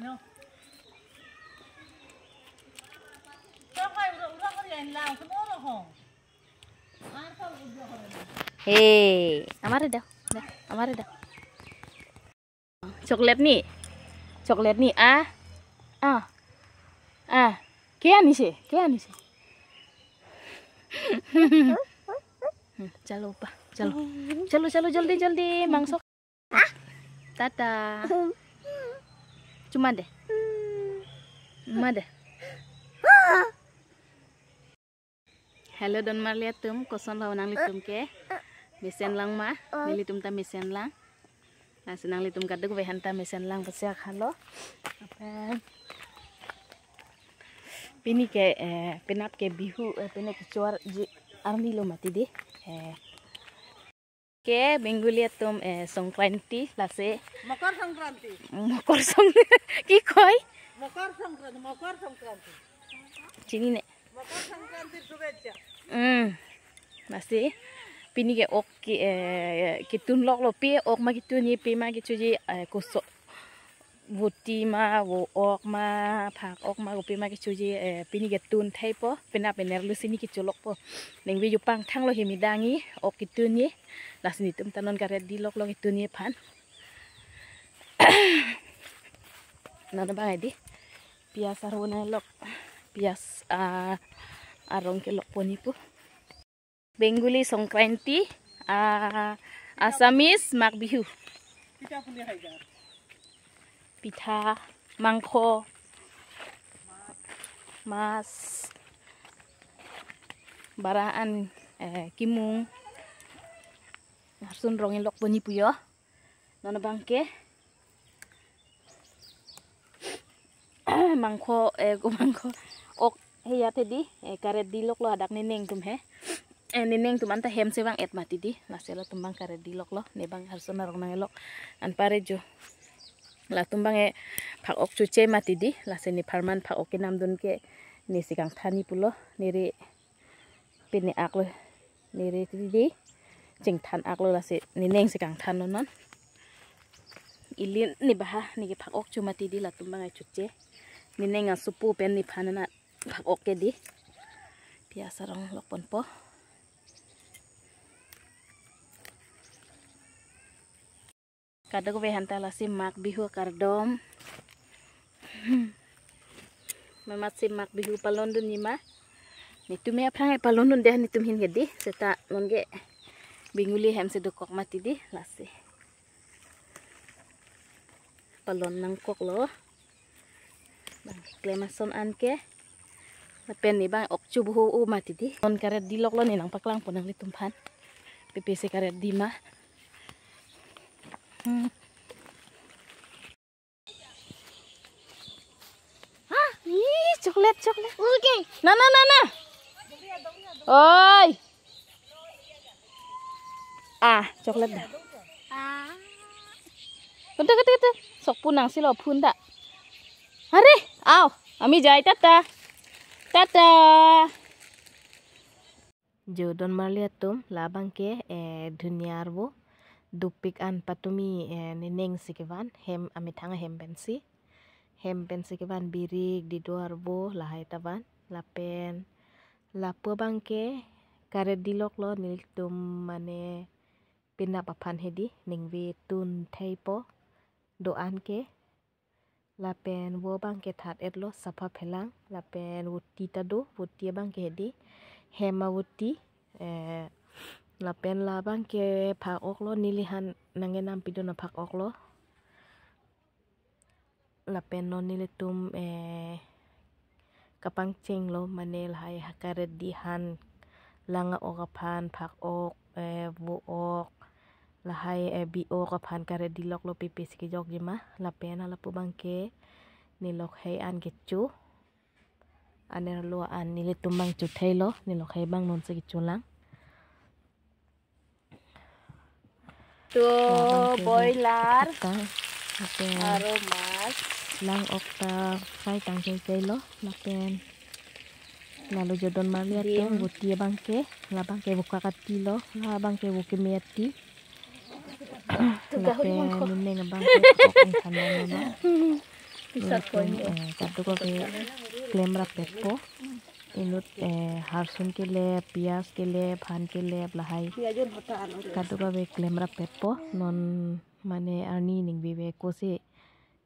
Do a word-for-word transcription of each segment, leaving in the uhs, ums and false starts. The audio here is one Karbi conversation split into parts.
No. He, amare do, do, amare do. Chocolate ni, chocolate ni, ah, ah, ah. Ke anise, ke anise. Hmm, chalo pa, chalo, chalo, chalo, jaldi, jaldi, mangso. Tata. Chuma de. Ma de. Hello, don marli atum, koson lo nanglitum ke? Mesen lang ma, nelitum ta mesen lang. Lasi nanglitum kadokave aphan ta mesen lang pasek halo. Apen pini ke, eh, penap ke Bihu, eh, penap ke chuar ji arni lo mati di. Eh, ke Bengali atum, eh, Songkranti lasi. Makar সংক্রান্তি। মকর সং-, কি কয়? মকর সংক্রান্তি, মকর Sankranti. Chini ne. মকর সংক্রান্তির শুভেচ্ছা। Hmm. Lasi pini ke ok ke, eh, ketun loklo, pi ok ma ketunji, pi ma kechoji, eh, koso. Voti ma, vo ok ma, phak ok ma, kopi ma kechoji, eh, pini ketun theipo, penap penerlo si ni kecholokpo. Ningve jupang thanglo hemi dangi, ok ketunji. Lasi netum ta non karet di loklo ketunji aphan. Non abang edi. Pias arvo nai lok. Pias, ah, arong kelokpo ni pu. Bengali Songkranti, ah, Assamese Magh Bihu. পিঠা পুলি খাই যা। পিঠা, মাংস, মাছ, bara an, eh, kimung, harsun rong-e lokpo ni pu jo. Non abang ke mangkho, eh, ko mangkho. Ok, he ya the di, eh, karet di loklo hadak neneng atum he. Eh, neneng atum anta hem se vang-et mati di. Lasi latum abang karet di loklo, ne abang harsun arong nang-e lok. Anpar jo. Latum abang e phak ok choche mati di. Lasi nepharman phak ok kenamdun ke ne si kangthan ni pulo. Neri pini aklo, neri tidi chingthan aklo, lasi neneng si kangthanlo non. Ili ne baha ne ke phak ok cho mati di, latum abang e choche. Neneng asupu pen nephan na phak ok ke di. Pias arong lokponpo. Kadokave aphan ta lasi Magh Bihu akardom. Mamat si Magh Bihu palon dunji ma? Netum aphrang e palon dun de netum ahin ke di. Seta non ke Bengali hem si dokok mati di lasi. Palon nangkoklo. Bang klem ason an ke. Lapen ne abang ok chu buhu u mati di. Non karet di loklo, ne nangpaklangpo nanglitum aphan. Pepe si karet di ma. Hmm. Ah, ih, chocolate, chocolate. Okay. Na, na, na, na. Oi. Ah, chocolate da. Ah. Kete, kete, kete. Sok punang si lo phun da. Are, aw. Ami jai, tata. Tata. Jo don marli atum, labang ke, eh, dhunia arvo. Dopik an patumi, eh, neneng si kevan. Hem amethang ahem pensi. Hem pensi kevan, birik, dido arvo, lahai ta van. Lapen lapu abang ke karet di loklo, nelitum mane penap aphan he di, ningve tun theipo do-an ke. Lapen vo abang ke that-etlo, sapha phelang. Lapen voti ta do, voti abang ke he di, hem avoti. Eh, lapen labang ke phak oklo, neli han nang-enam pidun aphak oklo. Lapen non nelitum, eh, kapangchenglo, mane lahai hakaret di han, lang ok aphan, phak ok, eh, vo ok, lahai, eh, bi ok aphan karet di loklo, pepe si kejokji ma. Lapen halapu abang ke ne lokhei an kecho. Anerlo an nelitum abang chotheilo, ne lokhei abang non si kecholang. To labang ke boiler. Tang, lapen aro mas. Lang ok ta fry tang chai chailo, lapen lalo jo don marli atum, dim, voti abang ke, labang ke vo kak ati lo, labang ke vo keme ati. Lapen neneng abang ke phak ok ingkhan lo no. Pisat latum, point, eh, kadokave klem rapetpo. Inut, eh, harsun kelep, piyaj kelep, phan kelep, lahai. Piyaj on hota alo. Kadokave klem rapetpo. Non mane arni ningve ve kose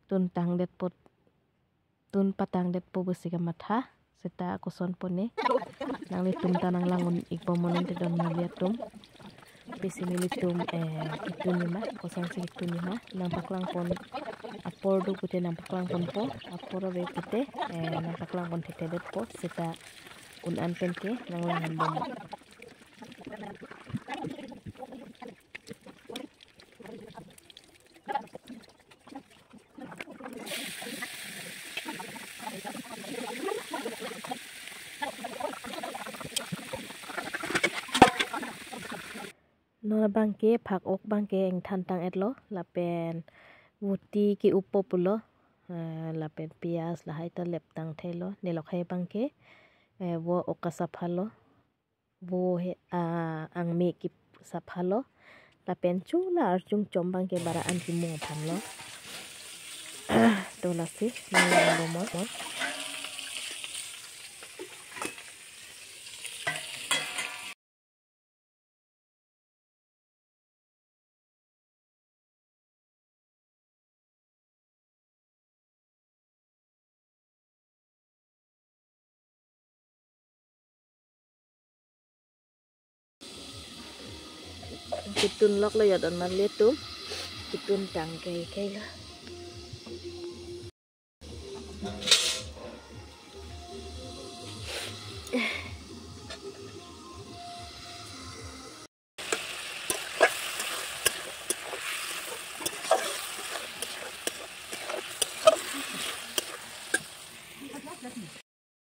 tun tangdetpo, tun patangdetpo pusi kamatha. Seta kosonpo ne. Nanglitum ta nanglang un-ikpo mo non te don mali atum. Pisi nelitum, eh, kitun nima, kosonsi kitun nima. Nangpaklangpon apor do pute nangpaklangponpo. Apor ave pute, eh, nangpaklangpon thekthedetpo. Seta un-an pen ke nanglang un bom. Non abangke phak-ok abangke ingthan tang-etlo, lapen voti ke-uppo pulo, eh, lapen piyaj lahai ta lep tangthelo, nelok hai abangke, eh, vo-ok kasaphalo. Vo he, ah, angme kesaphalo. Lapen chula arjung chom abangke bara an kimung aphanlo. To lasi, nanglang un bom mo. Kitun loklo ya don mali atum. Kitun tang ke ke lo.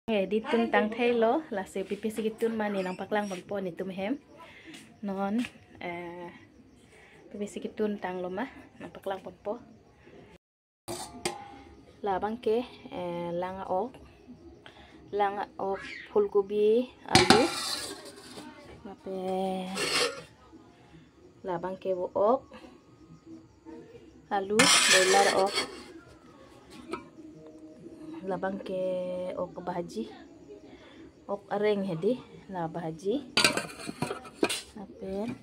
Eh, di tun tangthelo, lasi pipisi kitun ma ne nangpaklangponpo netum hem. Non, eh, pipisi kitun tanglo ma, nangpaklangponpo. Labangke, eh, lang-ok. Lang-ok, phulkobi, alu. Lapen labangke vo-ok. Alu, boiler ok. Labangke ok bhaji. Ok areng hedi, la bhaji. Lapen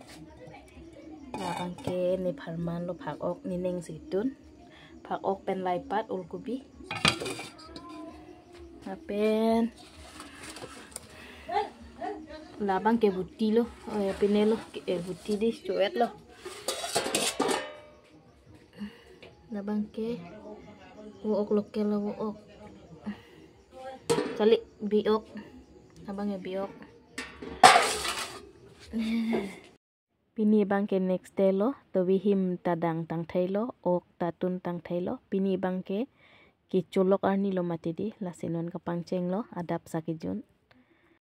labangke nepharmanlo phak-ok, nening si kitun. Phak-ok pen laipat, ulkobi. Lapen labangke votilo, eh, pinelo, eh, voti di, cho-etlo. Labangke vo-ok local lo vo-ok. Kali bi-ok. Labangke bi-ok. Pini abangke next day lo, tovi him ta dang tangthelo, ok ta tun tangthelo. Pini abangke kecholok arni lo mati di, lasi non kapangchenglo, adap sa kejun.